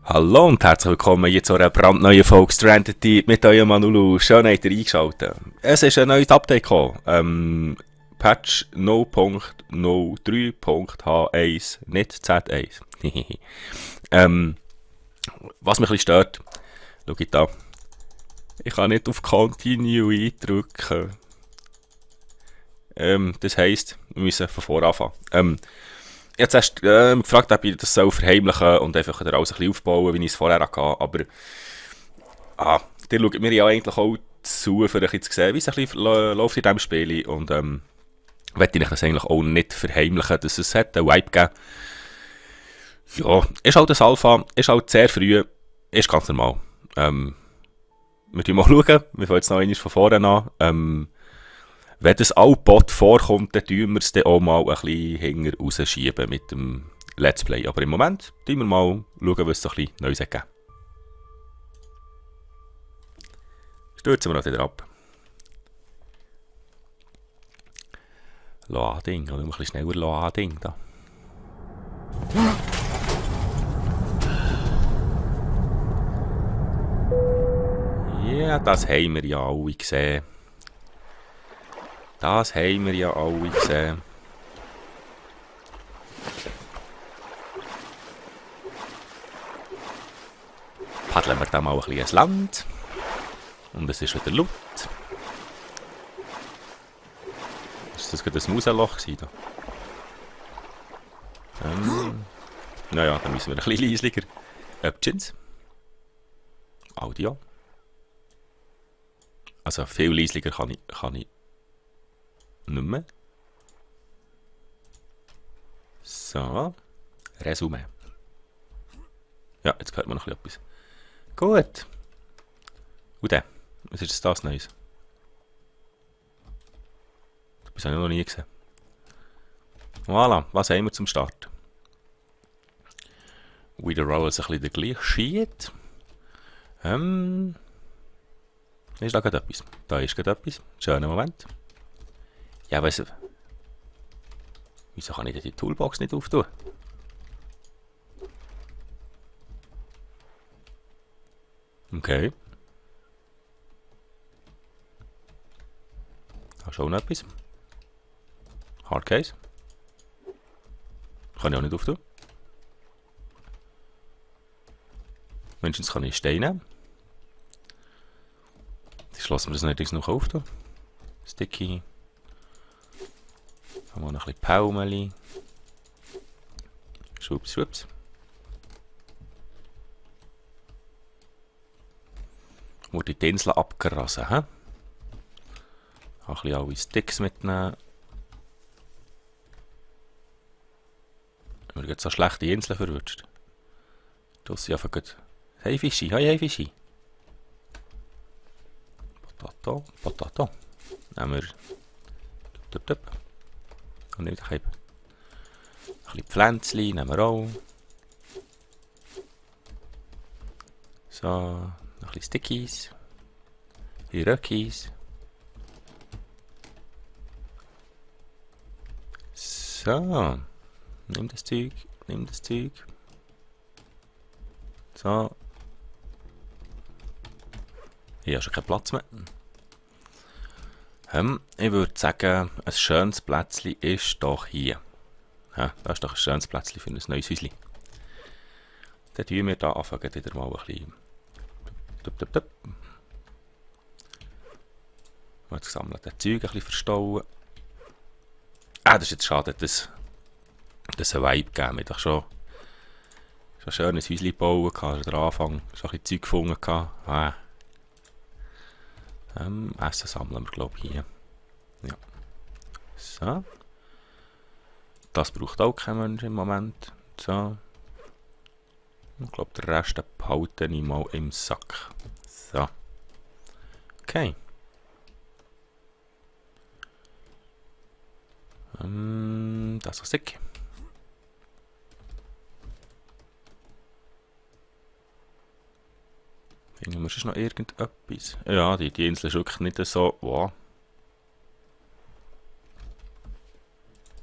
Hallo und herzlich willkommen hier zu einer brandneuen Folge Stranded mit eurem Manulu. Schön habt ihr eingeschaltet. Es ist ein neues Update gekommen. Patch 0.03.H1, nicht Z1. Was mich ein bisschen stört, schaut da. Ich kann nicht auf Continue eindrücken. Das heisst, wir müssen von vorne anfangen. Jetzt hast du gefragt, ob ich das soll verheimlichen und einfach alles ein bisschen aufbauen, wie ich es vorher hatte. Aber der schaut mir ja eigentlich auch zu, für ein bisschen zu sehen, wie es ein bisschen läuft in diesem Spiel. Und möchte ich das eigentlich auch nicht verheimlichen, dass es hat einen Vibe gegeben. Ja, ist halt ein Alpha, ist halt sehr früh, ist ganz normal. Wir schauen mal, wir fangen jetzt noch einmal von vorne an. Wenn das Outbot vorkommt, dann tun wir es dann auch mal ein bisschen hinter rausschieben mit dem Let's Play. Aber im Moment schauen wir mal, was es so ein bisschen Neues hat gegeben. Stürzen wir noch wieder ab. Lading, oder ein bisschen schneller Lading da. Ja, das haben wir ja alle gesehen. Das haben wir ja alle gesehen. Paddeln wir da mal ein bisschen ins Land. Und es ist wieder laut. Ist das gerade ein Mausenloch gewesen? Naja, dann müssen wir ein bisschen leislicher. Options. Audio. Also viel leislicher kann ich nicht mehr. So. Resümee. Ja, jetzt hört man noch etwas. Gut. Und dann, was ist das Neues? Das habe ich noch nie gesehen. Voilà, was haben wir zum Start? Wieder alles ein bisschen der gleiche Shit. Ist da gerade etwas? Da ist gerade etwas. Schöner Moment. Ja, weißt du, wieso kann ich die Toolbox nicht auftun? Okay. Da ist auch noch etwas. Hardcase. Kann ich auch nicht auftun. Wenigstens kann ich Steine. Die schlossen wir das natürlich noch auftun. Sticky. Haben wir noch ein bisschen Paumeli. Schwupps, schwupps. Wurde die Insel abgerasen, hä? Ein bisschen alle Sticks mitnehmen. Wir haben so schlechte Inseln verrutscht. Das ist einfach gut. Hey Fischi, hey Fischi. Potato, Potato. Nehmen wir. Und nicht ein bisschen Pflänzchen nehmen wir auch. So, noch ein bisschen Stickies. Die Röckis. So. Nimm das Zeug, nimm das Zeug. So. Ich habe schon keinen Platz mehr. Ich würde sagen, ein schönes Plätzchen ist doch hier. Ja, das ist doch ein schönes Plätzchen für ein neues Häuschen. Dann tun wir da anfangen wieder mal ein bisschen. Mal das gesammelte Zeug ein bisschen verstauen. Das ist jetzt schade, dass es einen Vibe gegeben hat. Ich schon schön ein Häuschen gebaut, schon den Anfang, schon ein bisschen Zeug gefunden. Essen sammeln wir, glaube ich, hier. Ja. So. Das braucht auch kein Mensch im Moment. So. Ich glaube, den Rest behalte ich mal im Sack. So. Okay. Das ist dick. Finden wir sonst noch irgendetwas? Ja, die Insel ist wirklich nicht so. Wow.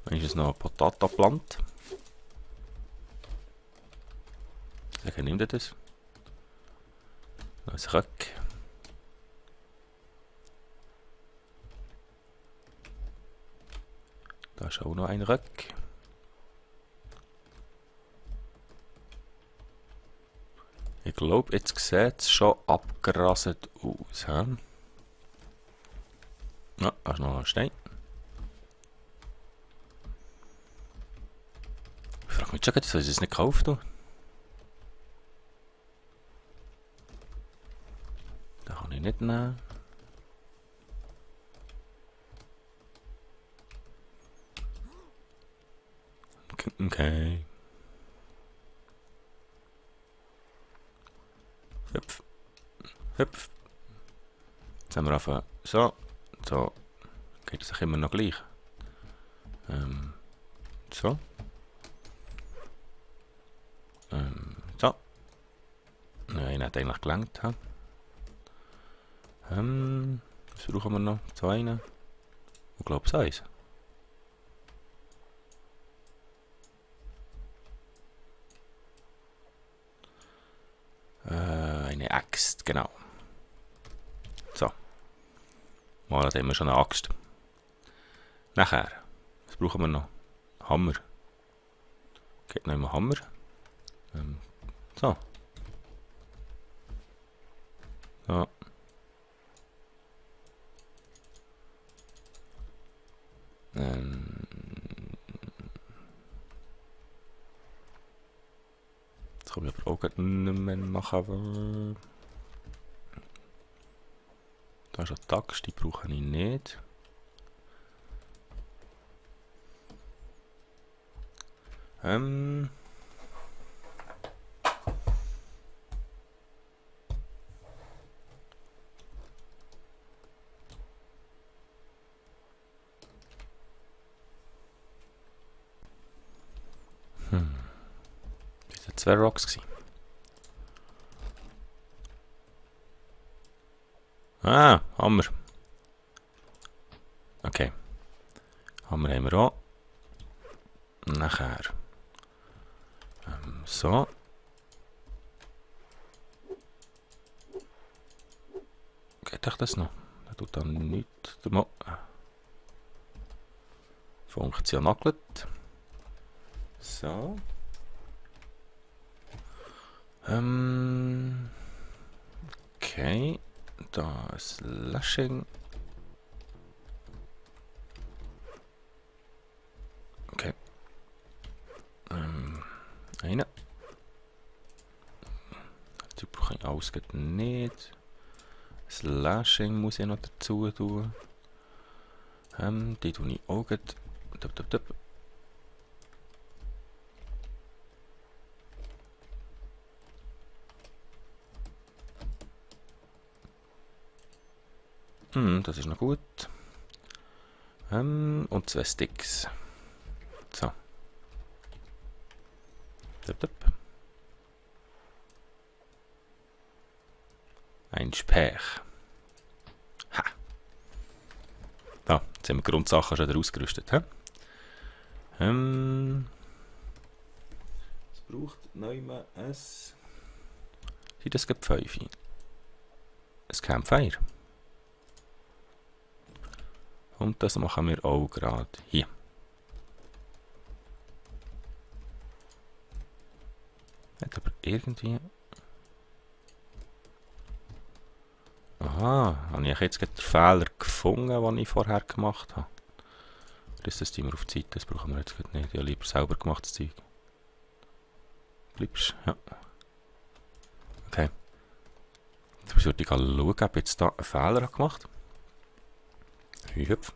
Dann ist es noch eine Patata-Plant. Dann nimmt er das. Noch ein Röck. Da ist auch noch ein Röck. Ich glaube, jetzt sieht es schon abgerasselt aus. He? Ja, da ist noch ein Stein. Ich frage mich schon, soll ich es nicht kaufen? Den kann ich nicht nehmen. Okay. Hüpf. Hüpf. Jetzt haben wir einfach so. So. Geht es auch immer noch gleich. So. So. Nein, hat eigentlich gelangt. Was brauchen wir noch? 2. Ich glaube es 1. Eine Axt, genau. So. Mal haben wir schon eine Axt. Nachher. Was brauchen wir noch? Hammer. Geht noch immer Hammer. So. So. Jetzt kann ich aber auch nicht mehr machen. Da ist eine Axt, die brauche ich nicht. Das waren 2 Rocks gewesen. Ah, Hammer. Okay. Hammer haben wir auch. Nachher. So. Geht euch das noch? Das tut dann nichts. Funktioniert. So. Okay. Da ist Lashing. Okay. Eine. Die brauche ich ausgeht nicht. Das Lashing muss ich noch dazu tun. Die tue ich auch gut. Das ist noch gut. Und 2 Sticks. So. Ein Speer. Ha. Da, jetzt haben wir die Grundsachen schon ausgerüstet. He? Es braucht noch mal ein... Sind das gibt 5? Ein Campfire. Und das machen wir auch gerade hier. Hat aber irgendwie... Aha, habe ich jetzt gerade den Fehler gefunden, den ich vorher gemacht habe. Das Thema auf die Seite, das brauchen wir jetzt gerade nicht. Ja, lieber selber gemachtes Zeug. Bleibst, ja. Okay. Jetzt würde ich schauen, ob ich jetzt da einen Fehler gemacht habe. Hüpf.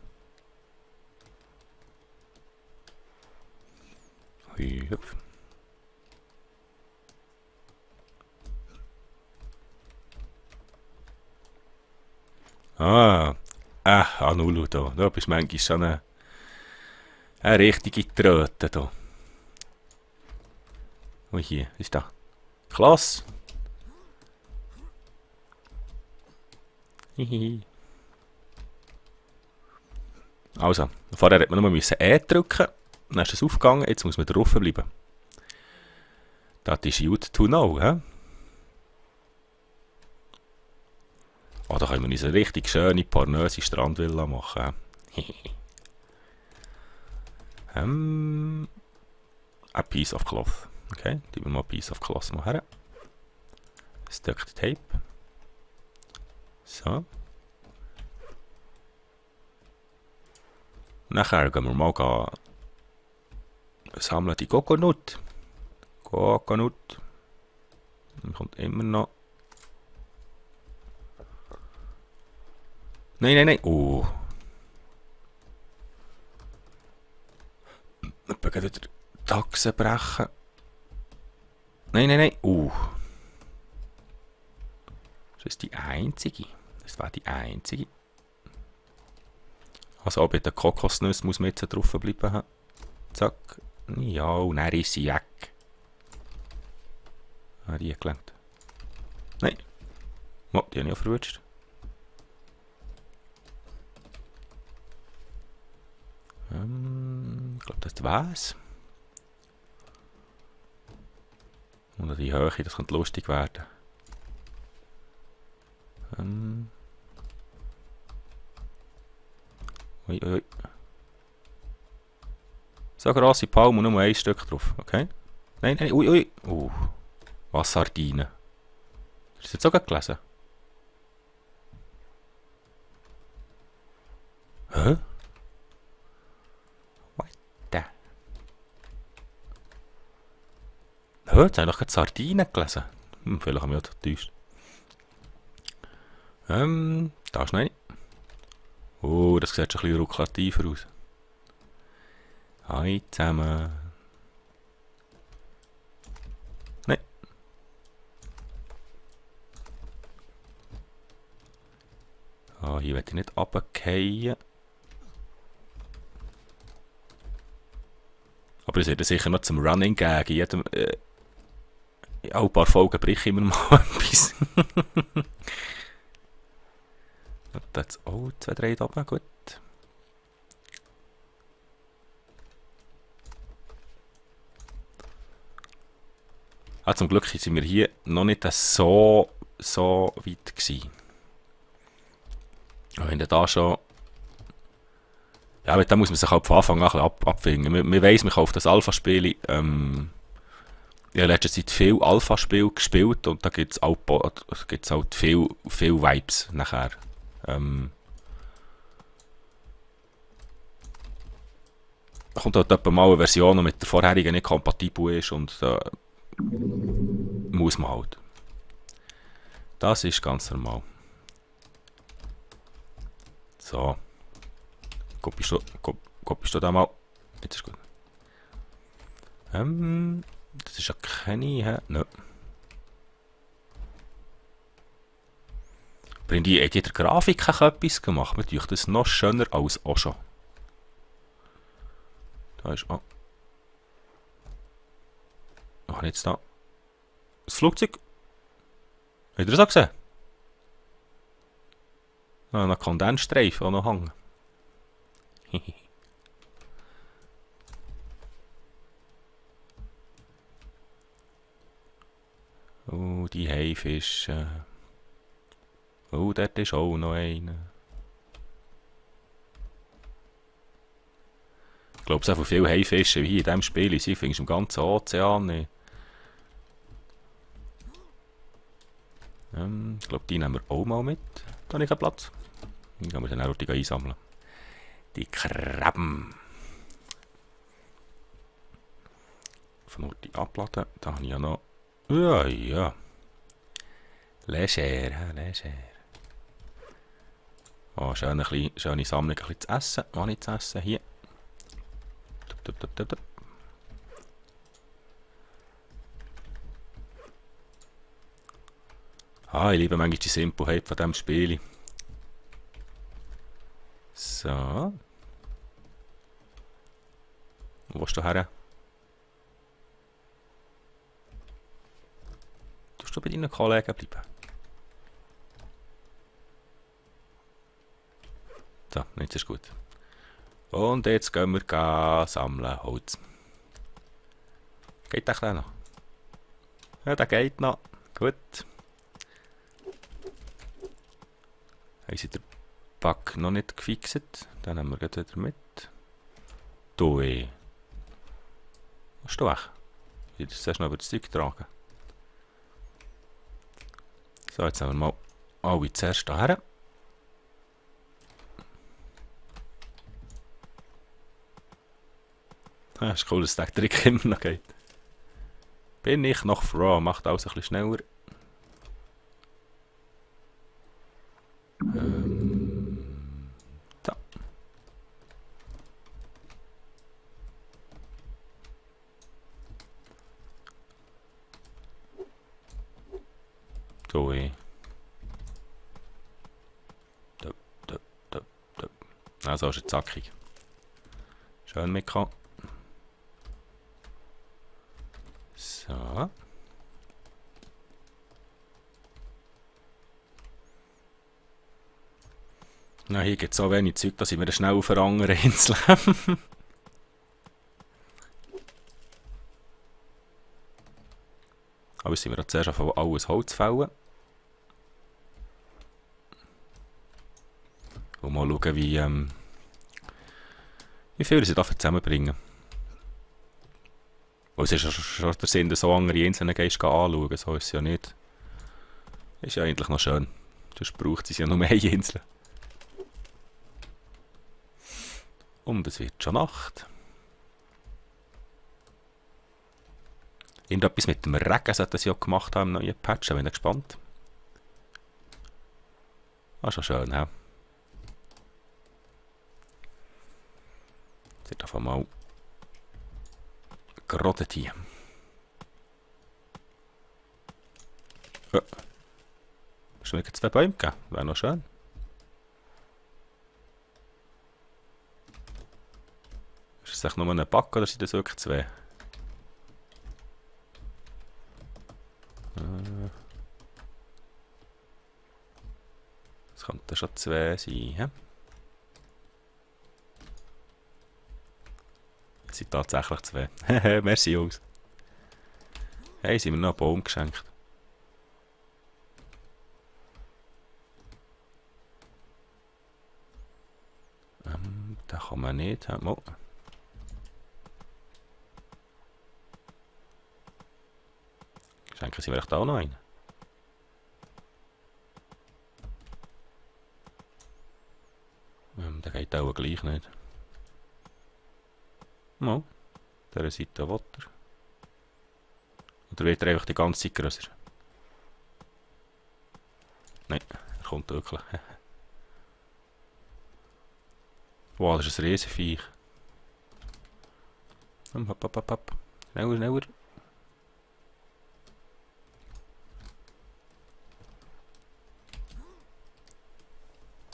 Hüpf. Anulu da. Da bist du manchmal schon eine richtige Tröte da. Und hier, was ist da? Klasse. Hihihi. Also, vorher hat man nur E drücken, dann ist es aufgegangen, jetzt muss man drauf bleiben. Das ist gut to know, hä? Oh, da können wir uns eine richtig schöne, pornöse Strandvilla machen. A piece of cloth. Okay, tun wir mal ein piece of cloth mal her. Stuck Tape. So. Nachher gehen wir mal sammeln die Coconut. Coconut. Dann kommt immer noch. Nein, nein, nein. Oh. Wir können wieder Taxen brechen. Nein, nein, nein. Das ist die einzige. Das war die einzige. Also auch bei den Kokosnüssen muss man jetzt drauf bleiben. Zack. Ja, und dann ist sie weg. Ah, die hat gelangt. Nein. Oh, die habe ich auch verwünscht. Ich glaube, das war's. Und die Höhe, das könnte lustig werden. Ui, ui. So grosse Palme und nur ein Stück drauf, okay? Nein, nein, ui, ui. Was Sardinen. Hast du das jetzt auch gelesen? Hä? Hä? Jetzt habe ich doch gerade Sardinen gelesen. Vielleicht haben wir ja getäuscht. Da ist noch eine. Das sieht schon ein bisschen lukrativer aus. Hi zusammen. Nein. Hier werde ich nicht runterfallen. Aber es wird sicher noch zum Running Gag. Jedem, ja, ein paar Folgen breche ich immer mal etwas. Jetzt auch 2, 3 da oben, gut. Zum Glück sind wir hier noch nicht so weit gewesen. Wenn da schon... Ja, aber da muss man sich halt von Anfang an abfinden. Man weiss, man kauft das Alpha-Spiel. Ich habe in letzter Zeit viel Alpha-Spiel gespielt und da gibt es halt viel Vibes nachher. Da kommt halt etwa mal eine Version, die mit der vorherigen nicht kompatibel ist und muss man halt. Das ist ganz normal. So. Kopierst du da mal? Jetzt ist gut. Das ist ja keine... Nein. Hat die der Grafik etwas gemacht? Man tut das noch schöner als auch schon. Da ist... Oh. Noch jetzt da. Das Flugzeug. Habt ihr das auch gesehen? Ein Kondensstreifen, der noch hängt. Die Haifische. Dort ist auch noch einer. Ich glaube, so viele Haifische wie hier in diesem Spiel sind, findest du im ganzen Ozean nicht. Ich glaube, die nehmen wir auch mal mit. Da habe ich keinen Platz. Dann gehen wir dann auch die einsammeln. Die Krabben. Von die abladen. Da habe ich ja noch... Ja. Leger. Oh, schöne Sammlung, ein bisschen zu essen. Was nicht zu essen? Hier. Ich liebe manchmal die Simpelheit von diesem Spiel. So. Wo willst du her? Tust du bei deinen Kollegen bleiben? So, jetzt ist gut. Und jetzt gehen wir sammeln Holz. Geht das noch? Ja, der geht noch. Gut. Haben sie den Bug noch nicht gefixt? Dann haben wir gleich wieder mit. Du, ey. Was ist du weg? Jetzt sollst du noch über das Zeug tragen. So, jetzt haben wir mal alle zuerst hierher. Ja, ist cool, dass der Trick immer noch geht. Bin ich noch froh, macht alles ein bisschen schneller. Da. So, ey. Also ist er zackig. Schön mitgekommen. So. Na, hier gibt es so wenig Zeug, dass ich mir schnell auf eine andere Insel habe. Aber jetzt sind wir zuerst auf alles Holz fällen. Und mal schauen, wie viel sie dafür zusammenbringen. Und es ist ja schon der Sinn, dass so andere Inseln gehst anschauen. So ist es ja nicht. Ist ja eigentlich noch schön. Sonst braucht es ja nur mehr Inseln. Und es wird schon Nacht. Irgendetwas mit dem Regen sollte sie ja gemacht haben im neuen Patch. Ich bin gespannt. Ah, schon schön, hä? Jetzt wird einfach mal gerodet hier. Ja. Schon wieder 2 Bäume gegeben. Wäre noch schön. Ist es echt nur ein Back oder sind das wirklich 2? Das könnten schon 2 sein. He? Es sind tatsächlich 2. Merci, Jungs. Hey, sind wir noch einen Baum geschenkt. Den kann man nicht. Mal. Schenken sie vielleicht auch noch einen. Der geht auch gleich nicht. Mal. Dieser Seite will er. Oder wird er einfach die ganze Zeit grösser? Nein, er kommt wirklich. Wow, das ist ein Riesenviech. Hopp, hopp, hopp, hopp. Schneller, schneller.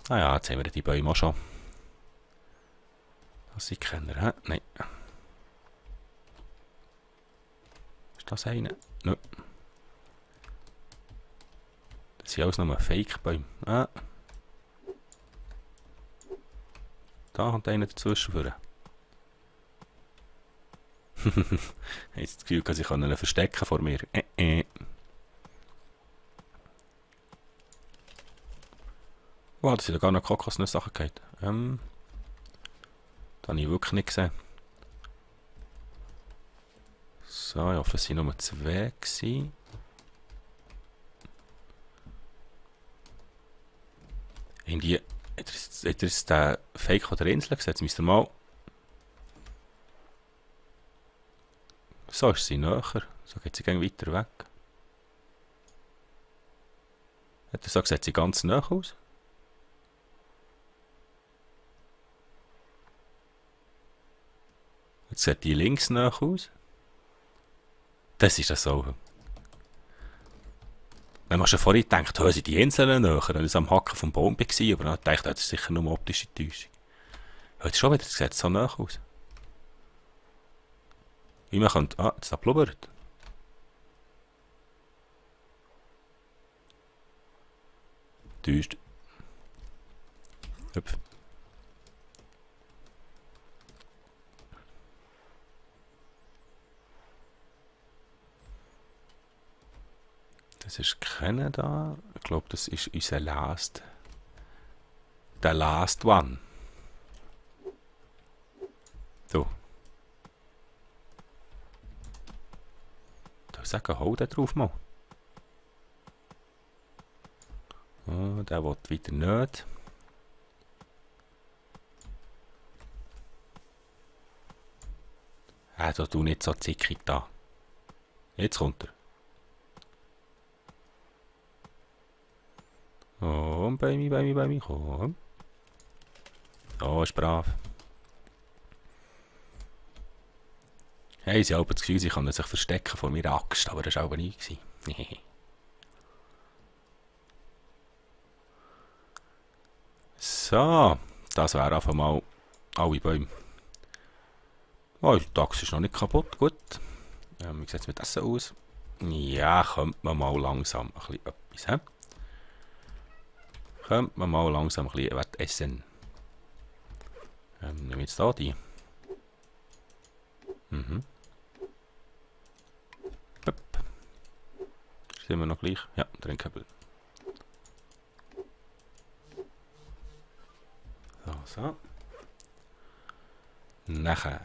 Ah ja, jetzt haben wir die Bäume auch schon. Das sind Kenner, hä? Nein. Ist das einer? Nein. Das sind alles nur Fake-Bäume. Ah. Da kommt einer dazwischen führen. Jetzt das Gefühl, dass ich ihn verstecken vor mir. Wow, das sind ja gar noch Kokosnuss-Sachen gehabt. Das habe ich wirklich nicht gesehen. So, ich hoffe, es waren nur 2 gewesen. Irgendwie, hat er jetzt den Fake von der Insel gesetzt? Müsst ihr mal... So ist sie näher. So geht sie weiter weg. Hat er so gesagt, sie ganz näher aus? Jetzt sieht die links näher aus. Das ist das so. Wenn man schon vorhin denkt, hören sie die Inseln näher, dann ist am Hacken vom Baum war, aber dann dachte ich, das ist sicher nur optische Täuschung. Heute schon wieder, das sieht so näher aus. Wie man könnte... Ah, jetzt da blubbert. Täuscht. Hüpf. Das ist Kanada. Ich glaube, das ist unser Last. Der Last One. So. Da sagen, hau da drauf mal. Oh, der will wieder nicht. Also du nicht so zickig da. Jetzt kommt er. Komm, bei mir, komm. Oh, ist brav. Hey, sie haben das Gefühl, sie können sich verstecken vor meiner Axt, aber das war auch nie. So, das wäre einfach mal alle Bäume. Oh, der Axt ist noch nicht kaputt, gut. Wie sieht es mit Essen aus? Ja, könnte man mal langsam ein bisschen etwas, he? Könnte man mal langsam ein bisschen was essen. Nehmen wir jetzt hier die. Mhm. Sind wir noch gleich? Ja, Trinkkabel. So. Nachher.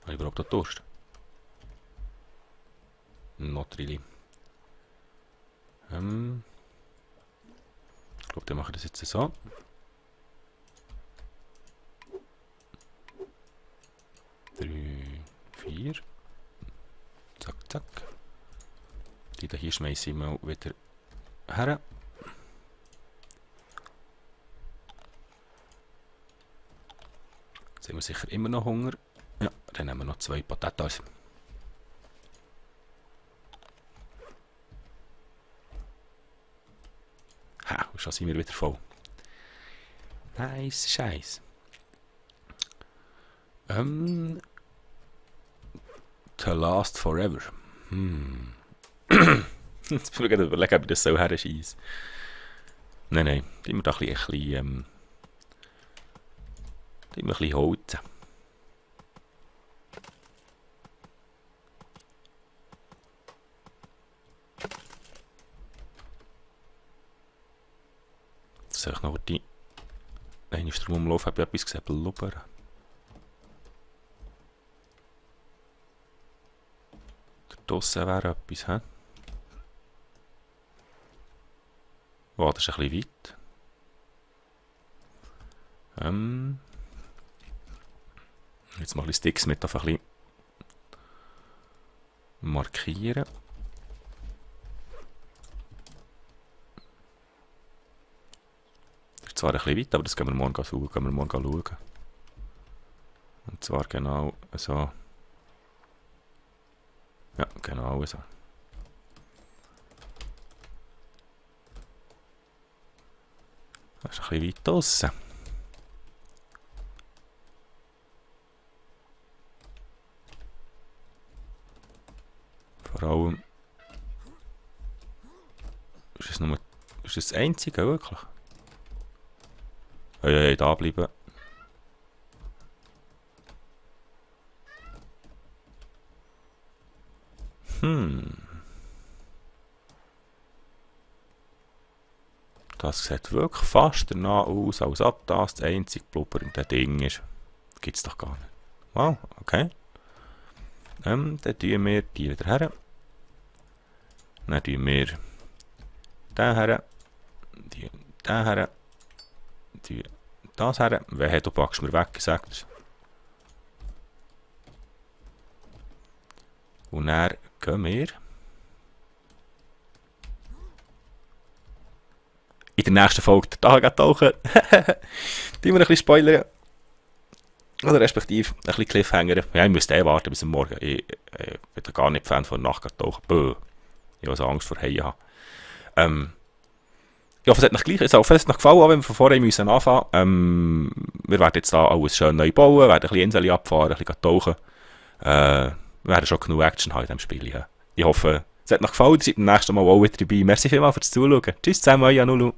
Habe ich überhaupt noch Durst? Not really. Ich glaube, dann mache ich das jetzt so. Drei, 4. Zack, zack. Die hier schmeiße ich mal wieder her. Jetzt haben wir sicher immer noch Hunger. Ja, dann nehmen wir noch 2 Patatas. Ha, schon sind wir wieder voll. Nice Scheiß. To last forever. Jetzt muss ich gerade überlegen, ob ich das so herscheisse. Nein, immer da ein bisschen holzen. Jetzt soll ich noch die... Nein, ist drum umlaufen, habe ich etwas gesehen, blubbern. Draussen wäre etwas, hä? Oh, das ist ein bisschen weit. Jetzt mache ich Sticks mit, einfach ein bisschen markieren. Das ist zwar ein bisschen weit, aber das können wir morgen schauen. Und zwar genau so. Ja, genau so. Das ist ein bisschen weit draussen. Vor allem... Ist das einzige, wirklich? Hey, da bleiben. Das sieht wirklich fast danach aus, als ob das einzige blubbernde Ding ist. Das gibt es doch gar nicht. Wow, okay. Dann tun wir die wieder her. Dann tun wir den her. Den her. Das her. Wehe, du packst mir weg, sagt es. Und dann gehen wir in der nächsten Folge den Tag tauchen. Die wir ein bisschen spoilern. Oder respektive ein bisschen Cliffhanger. Ja, ich müsste warten bis am Morgen. Ich bin gar nicht Fan von Nacht tauchen. Böh. Ich habe so Angst vor Haien haben. Ich hoffe, es hat euch gleich. Ich hoffe, es hat euch gefallen, auch wenn wir von vorher müssen anfangen. Wir werden jetzt da alles schön neu bauen, werden ein bisschen Inseln abfahren, ein bisschen tauchen. Wir werden schon genug Action haben in diesem Spiel. Ja. Ich hoffe, es hat euch gefallen. Ihr seid beim nächsten Mal auch wieder dabei. Merci vielmals fürs Zuschauen. Tschüss zusammen, euer Nulu.